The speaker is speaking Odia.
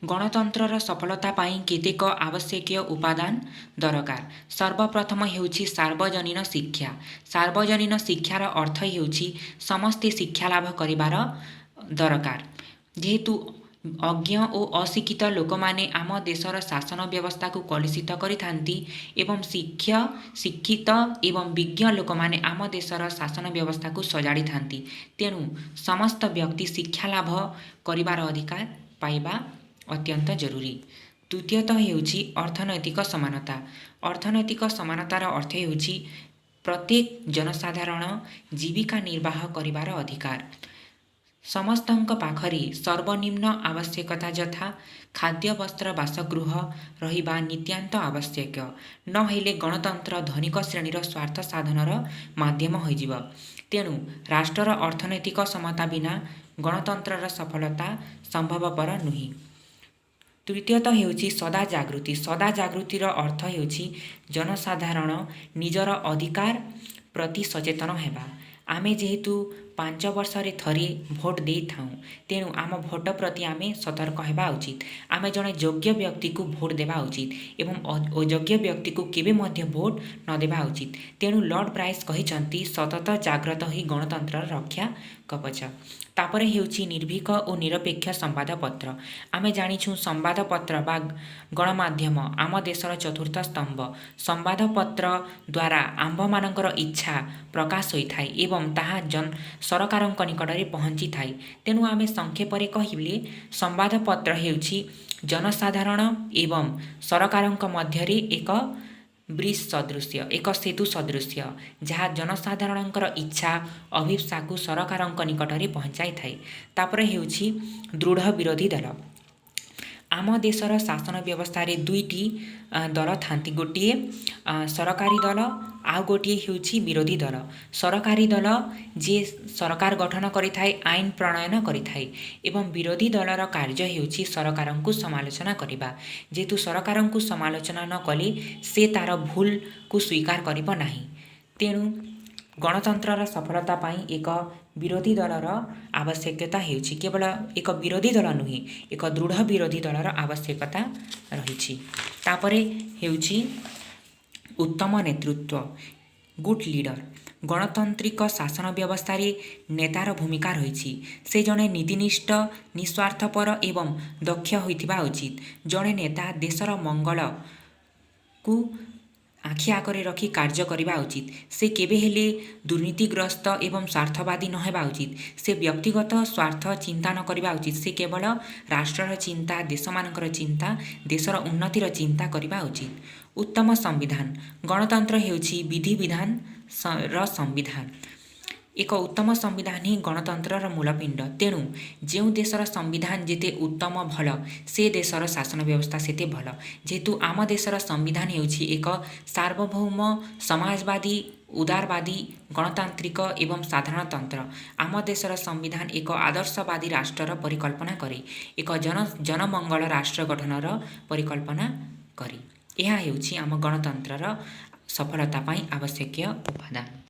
ଗଣତନ୍ତ୍ରର ସଫଳତା ପାଇଁ କେତେକ ଆବଶ୍ୟକୀୟ ଉପାଦାନ ଦରକାର। ସର୍ବପ୍ରଥମ ହେଉଛି ସାର୍ବଜନୀନ ଶିକ୍ଷା। ସାର୍ବଜନୀନ ଶିକ୍ଷାର ଅର୍ଥ ହେଉଛି ସମସ୍ତେ ଶିକ୍ଷା ଲାଭ କରିବାର ଦରକାର। ଯେହେତୁ ଅଜ୍ଞ ଓ ଅଶିକ୍ଷିତ ଲୋକମାନେ ଆମ ଦେଶର ଶାସନ ବ୍ୟବସ୍ଥାକୁ କଲୁଷିତ କରିଥାନ୍ତି ଏବଂ ଶିକ୍ଷିତ ଏବଂ ବିଜ୍ଞ ଲୋକମାନେ ଆମ ଦେଶର ଶାସନ ବ୍ୟବସ୍ଥାକୁ ସଜାଡ଼ିଥାନ୍ତି, ତେଣୁ ସମସ୍ତ ବ୍ୟକ୍ତି ଶିକ୍ଷା ଲାଭ କରିବାର ଅଧିକାର ପାଇବା ଅତ୍ୟନ୍ତ ଜରୁରୀ। ଦ୍ୱିତୀୟତଃ ହେଉଛି ଅର୍ଥନୈତିକ ସମାନତା। ଅର୍ଥନୈତିକ ସମାନତାର ଅର୍ଥ ହେଉଛି ପ୍ରତ୍ୟେକ ଜନସାଧାରଣ ଜୀବିକା ନିର୍ବାହ କରିବାର ଅଧିକାର। ସମସ୍ତଙ୍କ ପାଖରେ ସର୍ବନିମ୍ନ ଆବଶ୍ୟକତା ଯଥା ଖାଦ୍ୟ, ବସ୍ତ୍ର, ବାସଗୃହ ରହିବା ନିତାନ୍ତ ଆବଶ୍ୟକ। ନହେଲେ ଗଣତନ୍ତ୍ର ଧନିକ ଶ୍ରେଣୀର ସ୍ୱାର୍ଥ ସାଧନର ମାଧ୍ୟମ ହୋଇଯିବ। ତେଣୁ ରାଷ୍ଟ୍ରର ଅର୍ଥନୈତିକ ସମତା ବିନା ଗଣତନ୍ତ୍ରର ସଫଳତା ସମ୍ଭବପର ନୁହେଁ। ତୃତୀୟତଃ ହେଉଛି ସଦା ଜାଗୃତି। ସଦା ଜାଗୃତିର ଅର୍ଥ ହେଉଛି ଜନସାଧାରଣ ନିଜର ଅଧିକାର ପ୍ରତି ସଚେତନ ହେବା। ଆମେ ଯେହେତୁ 5 ବର୍ଷରେ ଥରେ ଭୋଟ ଦେଇଥାଉଁ, ତେଣୁ ଆମ ଭୋଟ ପ୍ରତି ଆମେ ସତର୍କ ହେବା ଉଚିତ। ଆମେ ଜଣେ ଯୋଗ୍ୟ ବ୍ୟକ୍ତିକୁ ଭୋଟ ଦେବା ଉଚିତ ଏବଂ ଅଯୋଗ୍ୟ ବ୍ୟକ୍ତିକୁ କେବେ ମଧ୍ୟ ଭୋଟ ନ ଦେବା ଉଚିତ। ତେଣୁ ଲର୍ଡ଼ ବ୍ରାଇସ୍ କହିଛନ୍ତି, "ସତତ ଜାଗ୍ରତ ହିଁ ଗଣତନ୍ତ୍ରର ରକ୍ଷା କବଚ।" ତାପରେ ହେଉଛି ନିର୍ଭୀକ ଓ ନିରପେକ୍ଷ ସମ୍ବାଦପତ୍ର। ଆମେ ଜାଣିଛୁ, ସମ୍ବାଦପତ୍ର ବା ଗଣମାଧ୍ୟମ ଆମ ଦେଶର ଚତୁର୍ଥ ସ୍ତମ୍ଭ। ସମ୍ବାଦପତ୍ର ଦ୍ୱାରା ଆମ୍ଭମାନଙ୍କର ଇଚ୍ଛା ପ୍ରକାଶ ହୋଇଥାଏ ଏବଂ ତାହା ସରକାରଙ୍କ ନିକଟରେ ପହଞ୍ଚିଥାଏ। ତେଣୁ ଆମେ ସଂକ୍ଷେପରେ କହିଲେ, ସମ୍ବାଦପତ୍ର ହେଉଛି ଜନସାଧାରଣ ଏବଂ ସରକାରଙ୍କ ମଧ୍ୟରେ ଏକ ବ୍ରିଜ ସଦୃଶ୍ୟ, ଏକ ସେତୁ ସଦୃଶ୍ୟ, ଯାହା ଜନସାଧାରଣଙ୍କର ଇଚ୍ଛା ଅଭୀପ୍ସାକୁ ସରକାରଙ୍କ ନିକଟରେ ପହଞ୍ଚାଇଥାଏ। ତାପରେ ହେଉଛି ଦୃଢ଼ ବିରୋଧୀ ଦଳ। ଆମ ଦେଶର ଶାସନ ବ୍ୟବସ୍ଥାରେ ଦୁଇଟି ଦଳ ଥାନ୍ତି। ଗୋଟିଏ ସରକାରୀ ଦଳ, ଆଉ ଗୋଟିଏ ହେଉଛି ବିରୋଧୀ ଦଳ। ସରକାରୀ ଦଳ ଯିଏ ସରକାର ଗଠନ କରିଥାଏ, ଆଇନ ପ୍ରଣୟନ କରିଥାଏ ଏବଂ ବିରୋଧୀ ଦଳର କାର୍ଯ୍ୟ ହେଉଛି ସରକାରଙ୍କୁ ସମାଲୋଚନା କରିବା। ଯେହେତୁ ସରକାରଙ୍କୁ ସମାଲୋଚନା ନ କଲେ ସେ ତା'ର ଭୁଲକୁ ସ୍ୱୀକାର କରିବ ନାହିଁ। ତେଣୁ ଗଣତନ୍ତ୍ରର ସଫଳତା ପାଇଁ ଏକ ବିରୋଧୀ ଦଳର ଆବଶ୍ୟକତା ହେଉଛି। କେବଳ ଏକ ବିରୋଧୀ ଦଳ ନୁହେଁ, ଏକ ଦୃଢ଼ ବିରୋଧୀ ଦଳର ଆବଶ୍ୟକତା ରହିଛି। ତାପରେ ହେଉଛି ଉତ୍ତମ ନେତୃତ୍ୱ, ଗୁଡ୍ ଲିଡ଼ର। ଗଣତାନ୍ତ୍ରିକ ଶାସନ ବ୍ୟବସ୍ଥାରେ ନେତାର ଭୂମିକା ରହିଛି। ସେ ଜଣେ ନୀତିନିଷ୍ଠ, ନିସ୍ୱାର୍ଥପର ଏବଂ ଦକ୍ଷ ହୋଇଥିବା ଉଚିତ। ଜଣେ ନେତା ଦେଶର ମଙ୍ଗଳକୁ ଆଖି ଆଗରେ ରଖି କାର୍ଯ୍ୟ କରିବା ଉଚିତ। ସେ କେବେ ହେଲେ ଦୁର୍ନୀତିଗ୍ରସ୍ତ ଏବଂ ସ୍ୱାର୍ଥବାଦୀ ନ ହେବା ଉଚିତ। ସେ ବ୍ୟକ୍ତିଗତ ସ୍ୱାର୍ଥ ଚିନ୍ତା ନ କରିବା ଉଚିତ। ସେ କେବଳ ରାଷ୍ଟ୍ରର ଚିନ୍ତା, ଦେଶମାନଙ୍କର ଚିନ୍ତା, ଦେଶର ଉନ୍ନତିର ଚିନ୍ତା କରିବା ଉଚିତ। ଉତ୍ତମ ସମ୍ବିଧାନ। ଗଣତନ୍ତ୍ର ହେଉଛି ବିଧିବିଧାନ ର ସମ୍ବିଧାନ। ଏକ ଉତ୍ତମ ସମ୍ବିଧାନ ହିଁ ଗଣତନ୍ତ୍ରର ମୂଳପିଣ୍ଡ। ତେଣୁ ଯେଉଁ ଦେଶର ସମ୍ବିଧାନ ଯେତେ ଉତ୍ତମ, ଭଲ, ସେ ଦେଶର ଶାସନ ବ୍ୟବସ୍ଥା ସେତେ ଭଲ। ଯେହେତୁ ଆମ ଦେଶର ସମ୍ବିଧାନ ହେଉଛି ଏକ ସାର୍ବଭୌମ, ସମାଜବାଦୀ, ଉଦାରବାଦୀ, ଗଣତାନ୍ତ୍ରିକ ଏବଂ ସାଧାରଣତନ୍ତ୍ର। ଆମ ଦେଶର ସମ୍ବିଧାନ ଏକ ଆଦର୍ଶବାଦୀ ରାଷ୍ଟ୍ରର ପରିକଳ୍ପନା କରେ, ଏକ ଜନମଙ୍ଗଳ ରାଷ୍ଟ୍ର ଗଠନର ପରିକଳ୍ପନା କରେ। ଏହା ହେଉଛି ଆମ ଗଣତନ୍ତ୍ରର ସଫଳତା ପାଇଁ ଆବଶ୍ୟକୀୟ ଉପାଦାନ।